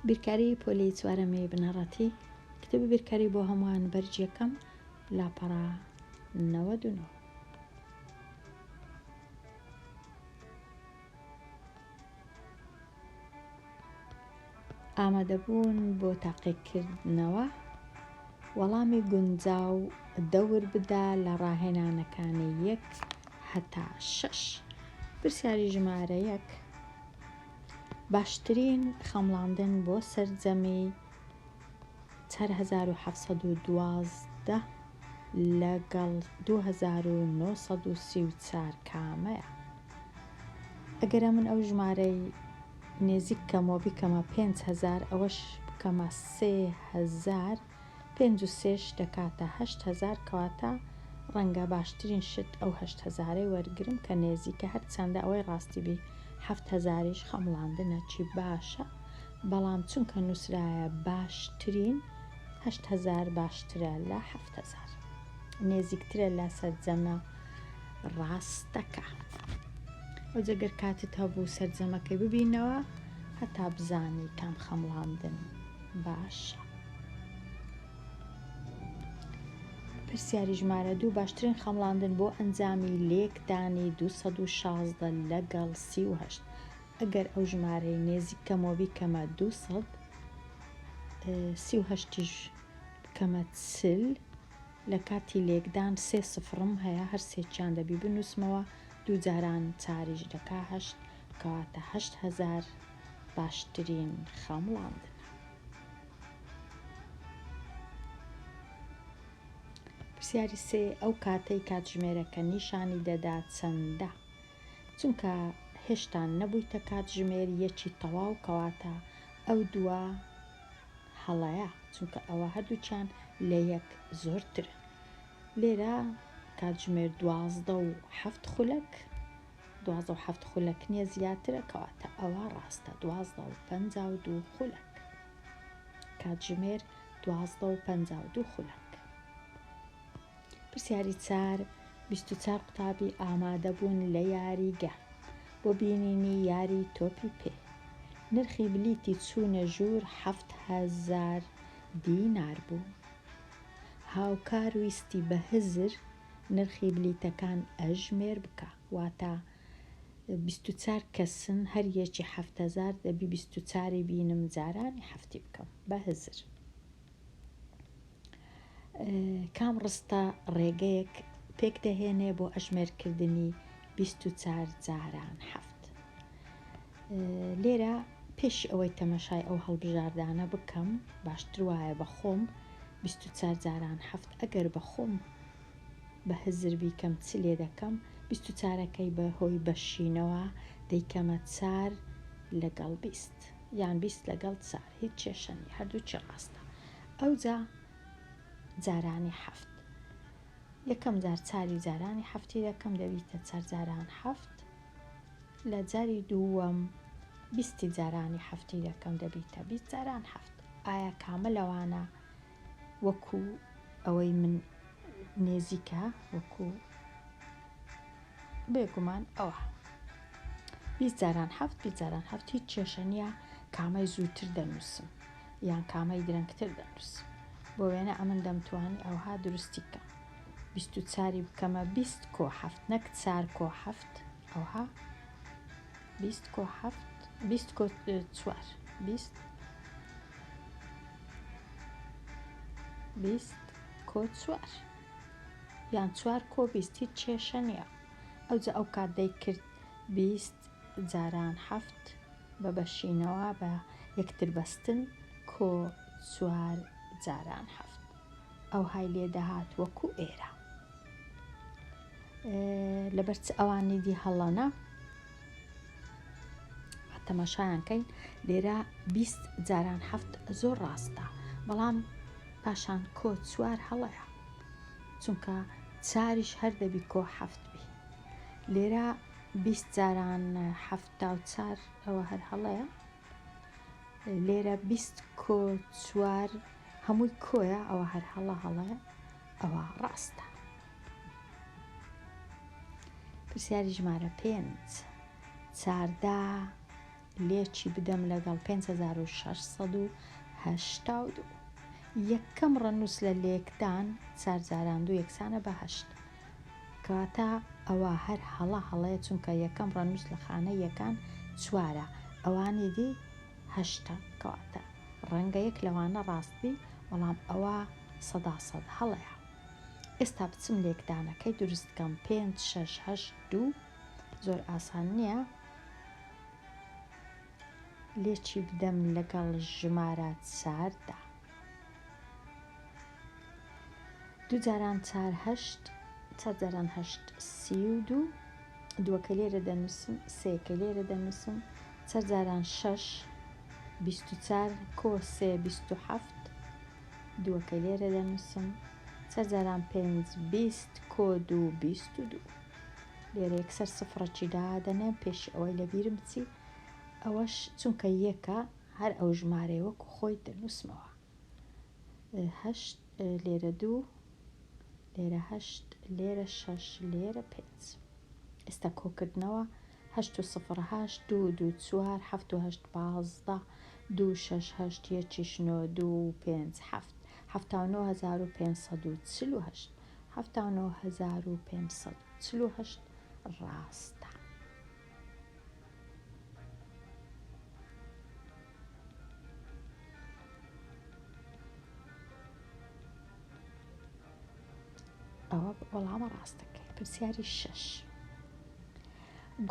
بیرکاری پۆلی چوارەمی بنەڕەتی کتێبی بیرکاری بۆ هەمووان بەرج یەکەم لاپەڕە 99. ئامادەبوون بۆ تاقیکردنەوە وەڵامی گونجاو دەور بدە لە ڕاهێنانەکانی یەک هەتا شەش. پرسیاری ژمارە یەک، باشترین خەمڵاندن بۆ سەرجەمی 4712 لەگەڵ 2934 کامەیە؟ ئەگەر ئەمن ئەو ژمارەی نێزیک کەمەوە بیکەمە 5000 ئەوەش بکەمە 3000 پێنج و سێش دەکاتە 8000 کەواتە ڕەنگە باشترین شت ئەو هەشت هەزارەی وەرگرم کە نێزیکە هەرچەندە ئەوەی ڕاستی بی حەفت هەزاریش خەمڵاندنە چی باشە بەڵام چونکە نوسرایە باشترین 8000 باشترە لە 7000 نێزیکترە لە سەرجەمە ڕاستەکە. ئەوجە گەر کاتت هەبوو سەرجەمەکەی ببینەوە هەتا بزانی کام خەمڵاندن باشە. پرسیاری ژمارە دوو باشترین خەمڵاندن بۆ ئەنجامی لێکدانی 216 لەگەڵ 38 ئەگەر ئەو ژمارەی نێزیک کەمەوە بیکەمە 200 38 یش بکەمە 40 لە کاتی لێکدان سێ سفڕم هەیە هەر سێکیان دەبی بنووسمەوە دوو جاران چاریش دەکا هەشت کەواتە 8000 باشترین خەمڵاندنە. پرسیاری سێ ئەو کاتەی کاتژمێرەکە نیشانی دەدا چەندە؟ چونکە هێشتا نەبوویتە کاتژمێر یەکی تەواو کەواتە ئەو دووە هەڵەیە چونکە ئەوە هەردووکیان لە یەک زۆرترن. لێرە کاتژمێر 12 و حەفت خولەک 12 و حەفت خولەک نییە زیاترە کەواتە ئەوە ڕاستە 12 و 52 خولەک کاتژمێر 12 و 52 خولەک. پرسیاری چار 24 قوتابی ئامادەبوون لە یاریگە بۆ بینینی یاری تۆپی پێ. نرخی بلیتی چوونە ژوور 7000 دینار بوو. هاوکار ویستی بە هزر نرخی بلیتەکان ئەژمێر بکا. واتە 24 کەسن هەر یەکی 7000 دەبی 24ی بینم جارانی حەفتی بکەم بە هزر. کام ڕستە ڕێگەیەک پێک دەهێنێ بۆ ئەژمێرکردنی 24 جاران حەفت؟ لێرە پێش ئەوەی تەمەشای ئەو هەڵبژاردانە بکەم باشتر وایە بە خۆم 24 جاران حەفت ئەگەر بە خۆم بە هزر بیکەم چ لێ دەکەم 24ەکەی بە هۆی بەشینەوە دەیکەمە چار لەگەڵ 20 یان 20 لەگەڵ چار هیچ کێشە نیە هەردووکی ڕاستە ئەوجا جارانی حەفت یەکەم جار چاری جارانی حەفتی دەکەم دەبیتە چار جاران حەفت لە جاری دووەم بیستی جارانی حەفتی دەکەم دەبیتە بیست جاران حەفت ئایا کامە لەوانە وەکو ئەوەی من نێزیکە وەکو بێگومان ئەوە بیست جاران حەفت بیست جاران حەفت هیچ کێشە نییە کامەی زووتر دەنووسم یان کامەی درەنگتر دەنووسم بۆ وێنە ئەمن دەمتوانی ئەوها دروستی بکەم بیست و چاری بکەمە بیست کۆ حەفت نەک چار کۆ حەفت ئەوها بیست کۆ حەفت بیست کۆ چوار بیست بیست کۆ چوار یان چوار کۆ بیست هیچ کێشە نییە ئەوجا ئەو کات دەیکرد بیست جاران حەفت بە بەشینەوە بە یەکتر بەستن کۆ چوار جاران حەفت ئەوهای لێ دەهات وەکو ئێرە لەبەر چ ئەوانی دی هەڵەنە تەماشایان کەین لێرە بیست جاران حەفت زۆر ڕاستە بەڵام پاشان کۆ چوار هەڵەیە چونکە چاریش هەر دەبی کۆ حەفت بی لێرە بیست جاران 74 ئەوە هەر هەڵەیە لێرە بیست کۆ چوار هەمووی کۆیە ئەوە هەر هەڵە هەڵەیە ئەوە ڕاستە. پرسیاری ژمارە پێنج چاردە. لێکی بدەم لەگەڵ 5682. یەکەم ڕەنووس لە لێکدان چار جاران دوو یەکسانە بە هەشت. کەواتە ئەوە هەر هەڵە هەڵەیە چونکە یەکەم ڕەنووس لە خانەی یەکان چوارە ئەوانی دی هەشتە کەواتە ڕەنگە یەک لەوانە ڕاست بی بەڵام ئەوە سەدا سەد هەڵەیە. ئێستا بچم لێکدانەکەی دروست کەم پێنج شەش هەشت دوو زۆر ئاسان نییە لێکی بدەم لەگەڵ ژمارە چاردا دوو جاران چار هەشت چار جاران هەشت 32 دووەکە لێرە دەنووسم سێکە لێرە دەنووسم چار جاران شەش 24 کۆ سێ 27 دووەکە لێرە دەنووسم چار جاران پێنج 20 کۆ دوو 22 لێرە یەکسەر سفڕەکی دادەنێم پێش ئەوەی لەبیرم بچی ئەوەش چونکە یەکە هەر ئەو ژمارەیە وەکو خۆی دەنووسمەوە هەشت لێرە دوو لێرە هەشت لێرە شەش لێرە پێنج ئێستا کۆکردنەوە هەشت و سفر هەشت دوو دوو چوار حەفت و هەشت 15 دوو شەش هەشت یەکیش نۆ دوو پێنج حەفت 79548 79548 ڕاستە. ئەوە وەڵامە ڕاستەکەی پرسیاری شەش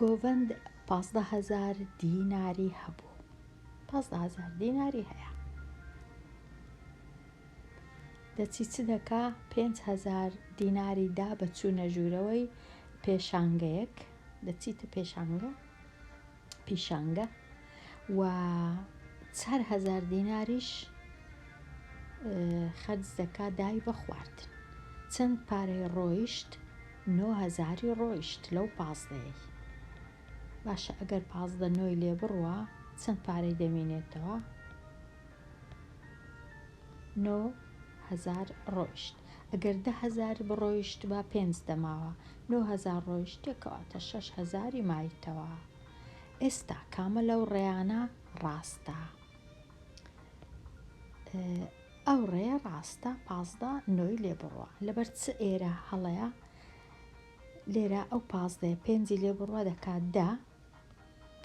گۆڤەند 15هزار دیناری هەبوو 15هزار دیناری هەیە دەچی چ دەکا 5هزار دیناری دا بە چوونە ژوورەوەی پێشانگەیەک دەچیتە پێشانگە پیشانگە و 4000 دیناریش خەرج دەکا دای بە خواردن چەند پارەی ڕۆیشت 9000ی ڕۆیشت لەو پازدەیەی باشە ئەگەر پازدە نۆی لێ بڕوا چەند پارەی دەمینێتەوە 9000 ڕۆیشت ئەگەر 10000 بڕۆیشت با پێنج دەماوە 9000 ڕۆیشتێ کەواتە 6000ی مایتەوە ئێستا کامە لەو ڕێیانە ڕاستە؟ ئەو ڕێیە ڕاستە پازدە نۆی لێ بڕوە لەبەر چ ئێرە هەڵەیە لێرە ئەو پازدەیە پێنجی لێ بڕوە دەکات دە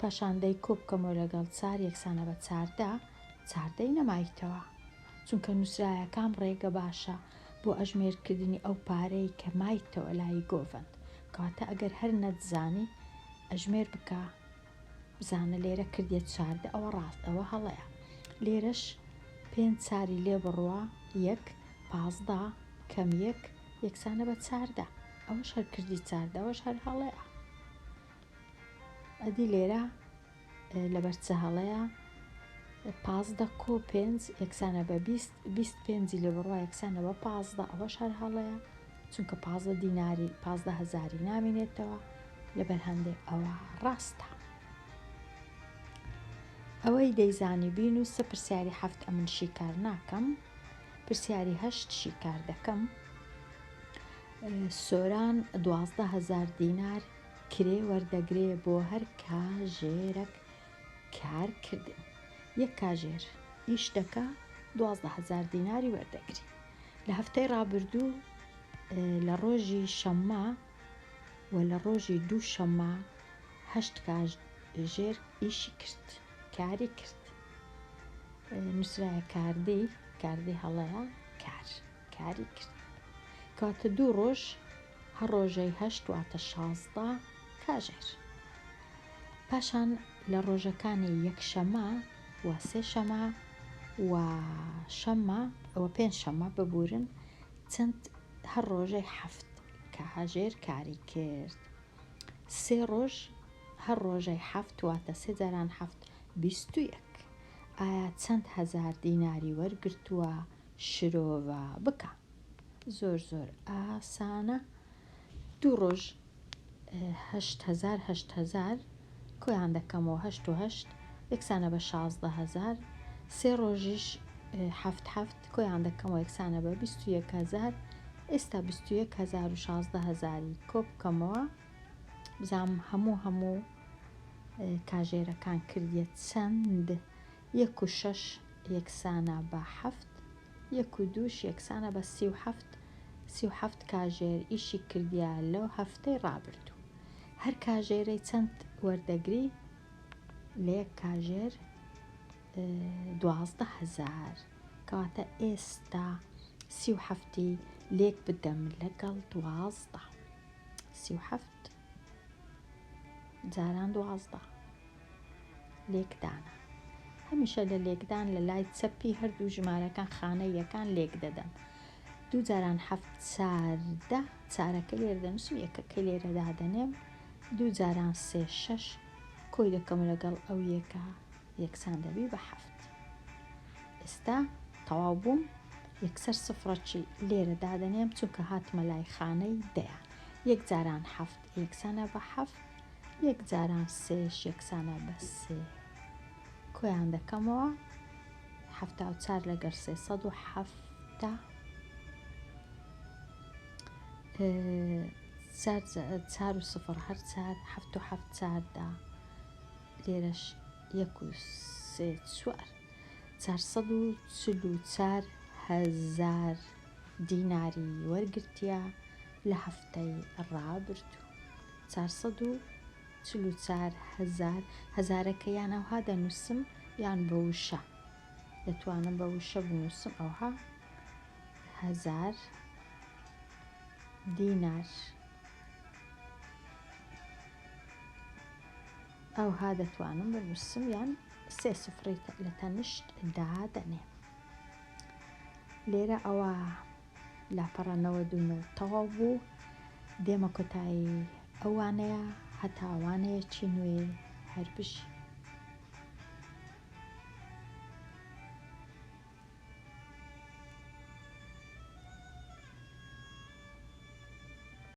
پاشان دەی کۆ بکەمەوە لەگەڵ چار یەکسانە بە چاردە چاردەی نەمایتەوە چونکە نووسرایە کام ڕێگە باشە بۆ ئەژمێرکردنی ئەو پارەی کە مایتەوە لای گۆڤەند کەواتە ئەگەر هەر نەتزانی ئەژمێر بکە بزانە لێرە کردیە چاردە ئەوە ڕاست ئەوە هەڵەیە لێرەش پێنج چاری لێ بڕوا یەک پازدە کەم یەک یەکسانە بە چاردە ئەوەش هەر کردی چاردە ئەوەش هەر هەڵەیە ئەدی لێرە لەبەر چ هەڵەیە پازدە کۆ پێنج یەکسانە بە بیست بیست پێنجی لێ بڕوا یەکسانە بە پازدە ئەوەش هەر هەڵەیە چونکە پازدە دیناری پازدە هەزاری نامینێتەوە لەبەر هەندێک ئەوە ڕاستە ئەوەی دەیزانی بینوسە پرسیاری حەفت ئەمن شیکار ناکەم پرسیاری هەشت شیکار دەکەم سۆران دوازدە هەزار دینار کرێ وەردەگرێ بۆ هەر کاژێرەک کار کردن یەک کاژێر ئیش دەکا 12000 دیناری وەردەگری لە هەفتەی ڕابردوو لە ڕۆژی شەممە و لە ڕۆژی دوو شەممە هەشت کاژێر ئیشی کرد کاری کرد نووسرایە کاردی کاردی هەڵەیە کار کاری کرد کاتە دوو ڕۆژ هەر ڕۆژەی هەشت واتە 16 کاژێر پاشان لە ڕۆژەکانی یەکشەمە و سێشەمە و شەممە و پێنج شەممە ببورن چەند هەر ڕۆژەی حەفت کاژێر کاری کرد سێ ڕۆژ هەر ڕۆژەی حەفت واتە سێ جاران حەفت 21 ئایا چەند هەزار دیناری وەرگرتووە شرۆڤە بکە زۆر زۆر ئاسانە دوو ڕۆژ 8000 8000 کۆیان دەکەمەوە هەشت و هەشت یەکسانە بە 16000 سێ ڕۆژیش حەفت حەفت کۆیان دەکەمەوە یەکسانە بە 21000 ئێستا 21000 و 16000 کۆ بکەمەوە بزانم هەموو هەموو. کاژێرەکان کردیە چەند؟ یەک و شەش یەکسانە بە حەفت، یەک و دووش یەکسانە بە 37، 37 کاژێر ئیشی کردیە لەو هەفتەی ڕابردوو. هەر کاژێرەی چەند وەردەگری؟ لە یەک کاژێر 12 هەزار. کەواتە ئێستا 37ی لێک بدەم لەگەڵ 12، 37 جاران 12 لێکدانە. هەمیشە لە لێکدان لە لای چەپی هەردوو ژمارەکان خانە یەکان لێک دەدەم. دوو جاران حەفت 14، چارەکە لێرە دەنووسم، یەکەکە لێرە دادەنێم. دوو جاران سێ شەش، کۆی دەکەم لەگەڵ ئەو یەکە یەکسان دەبی بە حەفت. ئێستا تەواو بووم، یەکسەر سفرەکی لێرە دادەنێم چونکە هاتمە لای خانەی دەیان. یەک جاران حەفت یەکسانە بە حەفت، یەک جاران سێش یەکسانە بە سێ. کۆیان دەکەمەوە 74 لەگەر 370، چار و سفر هەر چار، حەفت و حەفت 14، لێرەش یەک و سێ چوار، 444 هەزار دیناری وەرگرتیە لە هەفتەی ڕابردوو. 444 هەزار، هەزارەکە یان ئەوها دەنووسم یان بە وشە دەتوانم بە وشە بنووسم، ئەوها هەزار دینار ئەوها دەتوانم بنووسم یان سێ سفری لە تەنیشت دادەنێم. لێرە ئەوە لاپەڕە 99 تەواو بوو. دێمە کۆتایی ئەوانەیە، هەتا وانەیەکی نوێ هەر بژی.